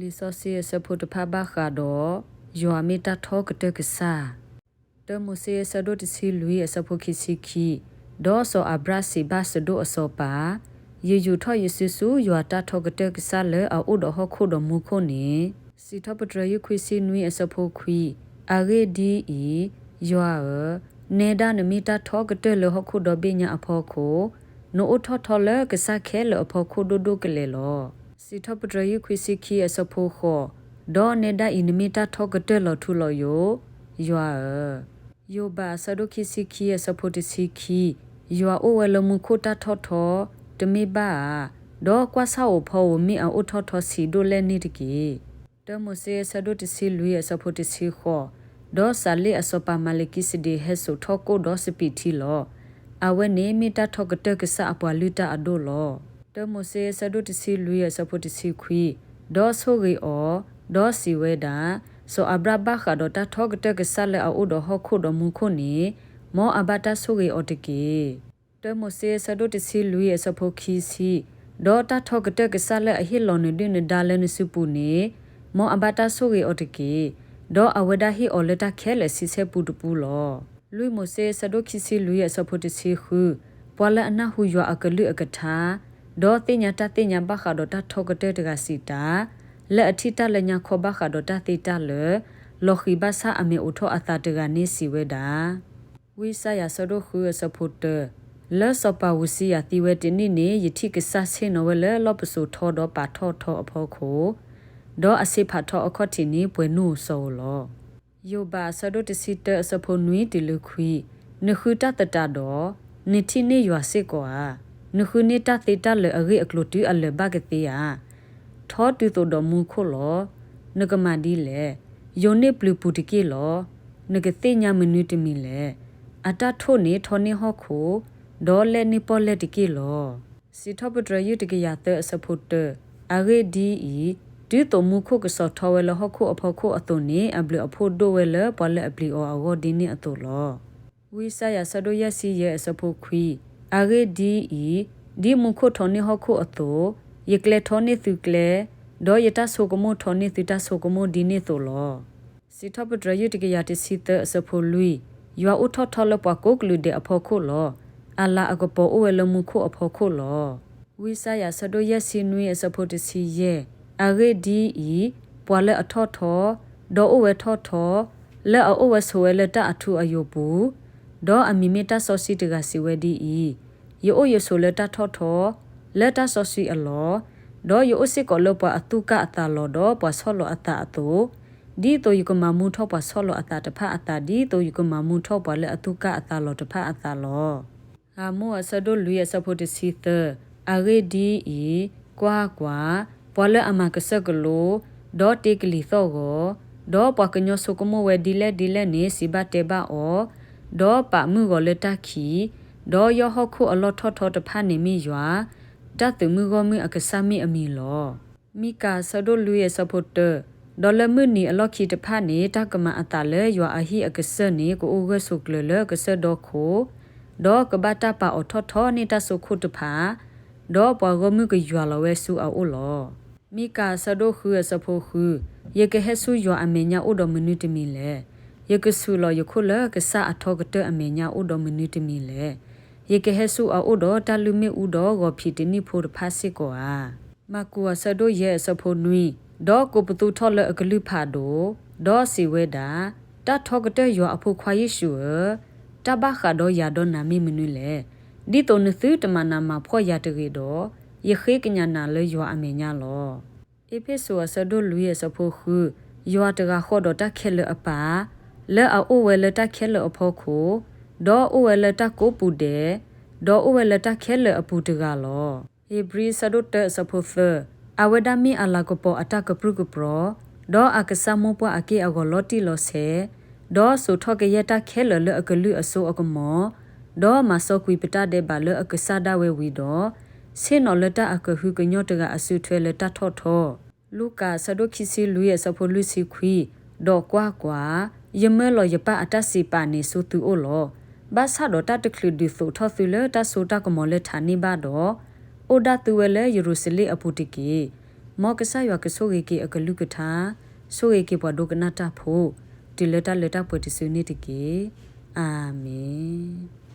လံာ်စီဆှံအဆၢဖိတဖၣ်ဘၣ်ဃးဒီး ယွၤမ့ၢ်တၢ်ထီကတၢၢ်ကစၢ်. တၢမိၤၡ့အဆၢဒိၣ်တဆံလွံၢ်အဆၢဖိခံဆံခံ, ဒီးစီၤအၤဘြၣ်စံးဘၣ်စဒိၣ်အစီၤပၤ, ယယူာ်ထီၣ်ယစုဆူယွၤတၢ်ထီကတၢၢ်ကစၢ်လၢအအိၣ်ဒီးဟီၣ်ခိၣ်ဒီးမူခိၣ်န့ၣ်, စံးထီၣ်ပတြၢၤယုၢ်ခွံဆံနွံအဆၢဖိခွံ, အဂ့ၢ်ဒ်အံၤ, ယွၤဧၢ, နဲဒၣ်နမ့ၢ်တၢ်ထီကတၢၢ်လၢဟီၣ်ခိၣ်ဒီဘ့ၣ်ညါအဖီခိၣ်, နအိၣ်ထီၣ်ထီလၢကစၢ်ခဲလၢာ်အဖီခိၣ်ဒိၣ်ဒိၣ်ကလဲာ်လီၤ. စံးထီၣ်ပတြၢၤယုၢ်ခွံဆံခံအဆၢဖိဃိး, ဒီးနဲဒၣ်အံၤနမ့ၢ်တၢ်ထီကတၢၢ်လီၤထူလီၤယိာ်, ယွၤဧၢ. ယိၤဘးအဆၢဒိၣ်ခံဆံခံအဆၢဖိတဆံခံ, ယွၤအိၣ်ဝဲလၢမူခိၣ်တၢ်ထီၣ်ထီ, တမ့ၢ်ဘၣ်ဧါ, ဒီးကွၢ်ဆၣ်ဧိၤဖီဧိၤမ့ၢ်အအိၣ်ထီၣ်ထီဆံးဒိၣ်လဲၣ်န့ၣ်တက့ၢ်. တၢမိၤၡ့အဆၢဒိၣ်တဆံလွံၢ်အဆၢဖိတဆံဃိး, ဒီးစးလ့ၣ်အစီၤပၤမၤလကံစဒ့းဟဲစိာ်ထီၣ်ကိၣ်ဒီးစပံးထံလီၤ. အဝဲန့ၣ်မ့ၢ်တၢ်ထီကတၢၢ်ကစၢ်အပှၤလုၢ်တၢ်အဒိၣ်လီၤ. တၢမိၤၡ့အဆၢဒိၣ်တဆံလွံၢ်အဆၢဖိတဆံခွံ, ဒီးဆိၣ်ဂ့ၤအီၤ, ဒီးစံးဝဲဒၣ်, စီၤအၤဘြၣ်ဘၣ်ဃးဒီးတၢ်ထီကတၢၢ်ကစၢ်လၢအအိၣ်ဒီးဟီၣ်ခိၣ်ဒီးမူခိၣ်န့ၣ်, မ်အဘၣ်တၢ်ဆိၣ်ဂ့ၤအီၤတက့ၢ်. တၢမိၤၡ့အဆၢဒိၣ်တဆံလွံၢ်အဆၢဖိခံဆံ, ဒီးတၢ်ထီကတၢၢ်ကစၢ်လၢအဟ့ၣ်လီၤနဒုၣ်နဒါလၢနစုပူၤန့ၣ်, မ်အဘၣ်တၢ်ဆိၣ်ဂ့ၤအီၤတက့ၢ်. ဒီးအဝဲဒၣ်ဟ့ၣ်အီၤလၢတၢ်ခဲလၢာ်ဆံဆဲၣ်ပူတပူလီၤ. လွံၢ်မိၤၡ့အဆၢဒိၣ်ခံဆံလွံၢ်အဆၢဖိတဆံဃု, ပှၤလၢအနၢ်ဟူယွၤအကလုၢ်အကထါ, ဒီးသ့ၣ်ညါတၢ်သ့ၣ်ညါဘၣ်ဃးဒီးတၢ်ထီကတၢၢ်တဂၤစံးတၢ်, လၢအထံၣ်တၢ်လၢညါခီဘၣ်ဃးဒီးတၢ်သ့တၢ်လၢာ်, လီၤဃံၤဘၣ်ဆၣ်အမဲာ်အိးထီၣ်အသးတဂၤန့ၣ်စံးဝဲဒၣ် ဝံယၡါယၤဆၢဒိၣ်ဃုအဆၢဖိတၢ, လၢစီၤပၤဧူစံယၤသံဝဲတနံၣ်န့ၣ် ယထံၣ်ကစၢ်ဆ့ၣ်နီၤဝဲလၢလီၢ်ပစိာ်ထီဒီးပာ်ထီၣ်ထီအဖီခိၣ်, ဒီးအဆ့ဖးထီအခီၣ်ထံးန့ၣ်ပှဲၤနူၢ်စီၤဧိၤလီၤ. ယိၤဘးအဆၢဒိၣ်တဆံတၢအဆၢဖိနွံတုၤလၢခွံ, နဃုတၢ်သတးဒီး, နထံၣ်န့ၢ်ယွၤစ့ၢ်ကီးဧါ. နဃုန့ၢ်တၢ်သ့တၢ်လၢာ်အဂ့ၢ်အကျိၤတုၤအလၢာ်ဘၣ်ကသ့ဧါ. ထီတုၤသိးဒီးမူခိၣ်လီၤ. နကမၤဒ်လဲၣ်. ယိၤန့ၢ်ပျုၤပူၤတက့ၢ်လီၤ. နကသ့ၣ်ညါမနုၤတမံၤလဲၣ်. အတၢ်ထိၣ်န့ၣ်ထီန့ၢ်ဟီၣ်ခိၣ်, ဒီးလဲၣ်န့ၢ်ပီၣ်လဲၣ်တက့ၢ်လီၤ. စံးထီၣ်ပတြၢၤယုၢ်တကယၤသၢအဆၢဖိတၢ, အဂ့ၢ်ဒ်အံၤ, တုၤသိးမူခိၣ်ကစီၤထီဝဲလၢဟီၣ်ခိၣ်အဖီခိၣ်အသိးန့ၣ် အဘျုးအဖှိၣ်ဒိၣ်ဝဲလၢပှၤလၢအပျံၤအီၤအဂီၢ်ဒ်န့ၣ်အသိးလီၤ. ဝံယၡါယၤဆၢဒိၣ်ယဲၢ်ဆံယဲၢ်အဆၢဖိခွံ, အဂ့ၢ်ဒ်အံၤ, ဒ်မူခိၣ်ထီန့ၢ်ဟီၣ်ခိၣ်အသိး, ယကျဲထီန့ၢ်သုကျဲ, ဒီးယတၢ်ဆိကမိၣ်ထီန့ၢ်သုတၢ်ဆိကမိၣ်ဒ်န့ၣ်သိးလီၤ. စံးထီၣ်ပတြၢၤယုၢ်တကယၤတဆံသၢအဆၢဖိလွံၢ်, ယွၤအိၣ်ထီၣ်ထီလၢပှၤကိးကလုာ်ဒဲးအဖီခိၣ်လီၤ. အလၤအကပီၤအိၣ်ဝဲလၢမူခိၣ်အဖီခိၣ်လီၤ. ဝံယၡါယၤဆၢဒိၣ်ယဲၢ်ဆံနွံအဆၢဖိတဆံယဲၢ်, အဂ့ၢ်ဒ်အံၤ, ပှၤလၢအထီၣ်ထီ, ဒီးအိၣ်ဝဲထီၣ်ထီ, လၢအအိၣ်ဝဲဆိးဝဲလၢတၢ်အထူအယိာ်ပူၤ, ဒီးအမံၤမ့ၢ်တၢ်စီဆှံတဂၤစံးဝဲဒ်အံၤ, ယအိၣ်ယဆိးလၢတၢ်ထီၣ်ထီ, လၢတၢ်စီဆှံအလီၢ်, ဒီးယအိၣ်စ့ၢ်ကီးလၢပှၤအသူၣ်ကၢ်အသးလီၤ ဒီးပှၤဆီၣ်လီၤအသးအသိး, ဒ်သိးယကမၤမူထီၣ်ပှၤဆီၣ်လီၤအသးတဖၣ်အသး ဒ်သိးယကမၤမူထီၣ်ပှၤလၢအသူၣ်ကၢ်အသးလီၤတဖၣ်အသးလီၤ. ဧၤမိၣ်အဆၢဒိၣ်လွံၢ်အဆၢဖိတဆံသၢ, အဂ့ၢ်ဒ်အံၤ, ကွၢ်ကွၢ်, ပှၤလၢအမၤကစၢၢ်ကလိ, ဒီးတ့ကလံၤသီၣ်ဂီၤ, ဒီးပှၤကညီဆိကမိၣ်ဝဲဒ်လဲၣ်ဒ်လဲၣ်န့ၣ် စံးဘၣ်တဲဘၣ်အီၤ, ဒီးပာ်မုၢ်ဂီၤလၢတၢ်ခံး, ဒီးယီၢ်ဟီၣ်ခိၣ်အလီၢ်ထီၣ်ထီတဖၣ်န့ၣ်မ့ၢ်ယွၤ, တၢ်သုးမုၢ်ဂီၢ်မုၢ်အကစၢ်မ့ၢ်အမံၤလီၤ. မံကၤအဆၢဒိၣ်လွံၢ်အဆၢဖိတၢ, ဒီးလၢမုၢ်နံၤအလီၢ်ခံတဖၣ်န့ၣ် တၢ်ကမၤအသးလၢယွၤအဟံၣ်အကစၢၢ်န့ၣ် ကအိၣ်ဂၢၢ်ဆိးကျၢၤလၢကစၢၢ်ဒီခိၣ်, ဒီးကဘၣ်တၢ်ပာ်အီၤထီၣ်ထီန့ၢ်တၢ်စိခိၣ်တဖၣ်, ဒီးပှၤဂီၢ်မုၢ်ကယွၤလီၤဝဲဆူအအိၣ်လီၤ. မံကၤအဆၢဒိၣ်ဃုအဆၢဖိဃု, ယကဟဲဆူယွၤအမဲာ်ညါအိၣ်ဒီးမနုၤတမံၤလဲၣ်. ယကဆူးလီၤယခိၣ်လၢကစၢ်အထီကတၢၢ်အမဲာ်ညါအိၣ်ဒီးမနုၤတမံၤလဲၣ်. ယကဟဲဆူအအိၣ်ဒီးတၢ်လုၢ်မ့ၣ်အူဒီးဂီၤဖံးတနံၣ်ဖိတဖၣ်စ့ၢ်ကီးဧါ. မၢ်ကူးအဆၢဒိၣ်ယဲၢ်အဆၢဖိနွံ, ဒီးကိးပသူထီၣ်လၢအကလုၢ်ဖးဒိၣ်, ဒီးစံးဝဲဒၣ်, တၢ်ထီကတၢၢ်ယွၤအဖိခွါယ့ၣ်ၡူးဧၢ, တၢ်ဘၣ်ဃးဒီးယၤဒီးနၤမ့ၢ်မနုၤလဲၣ်. ဒ်သိးနသုတမၤနးမၤဖှီၣ်ယၤတဂ့ၤဒီး, ယဃ့ကညးနၤလၢယွၤအမဲာ်ညါလီၤ. အ့းဖ့းစူးအဆၢဒိၣ်လွံၢ်အဆၢဖိဃု, ယွၤတဂၤဃီဒီးတၢ်ခဲလၢာ်အပၢ်, လၢအအိၣ်ဝဲလၢတၢ်ခဲလၢာ်အဖီခိၣ်, ဒီးအိၣ်ဝဲလၢတၢ်ကိးပူၤဒဲး, ဒီးအိၣ်ဝဲလၢတၢ်ခဲလၢာ်အပူၤတဂၤလီၤ. ဧ့ၤဘြံၤအဆၢဒိၣ်တၢအဆၢဖိသၢ, အဝဲဒၣ်မ့ၢ်အလၤကပီၤအတၢ်ကပြုၢ်ကပြီၤ, ဒီးအကစၢ်မိၢ်ပှၢ်အက့ၢ်အဂီၤလီၤတံၢ်လီၤဆဲး, ဒီးစိာ်ထီၣ်ကယဲၢ်တၢ်ခဲလၢာ်လၢအကလုၢ်အစိအကမီၤ, ဒီးမၤစီကွံာ်ပတၢ်ဒဲးဘးလၢအကစၢ်ဒၣ်ဝဲဝံၤဒီး, ဆ့ၣ်နီၤလၢတၢ်အကဟုကညီၢ်တဂၤအစုထွဲလၢတၢ်ထီၣ်ထီ, လူၤကၣ်အဆၢဒိၣ်ခံဆံလွံၢ်အဆၢဖိလွံၢ်ဆံခွံ, ဒီးကွၢ်ကွၢ်, ယမၢလီၤယပၢ်အတၢ်စံးပာ်န့ၣ်ဆူသုအိၣ်လီၤ. ဘၣ်ဆၣ်ဒီးတၢ်တချုးဒုးသိးထီၣ်သုလၢတၢ်စိတၢ်ကမီၤလၢထးန့ၣ်ဘၣ်ဒီး, အိၣ်ဒၣ်သုဝဲလၢယရူၤၡလ့ၣ်အပူၤတက့ၢ်. မ်ကစၢ်ယွၤကဆိၣ်ဂ့ၤက့ၤအကလုၢ်ကထါ, ဆိၣ်ဂ့ၤက့ၤပှၤဒိကနၣ်တၢ်ဖိ, တုၤလၢတၢ်လၢတၢ်ပှဲၤတစုန့ၣ်တက့ၢ်. အၤမ့ၣ်.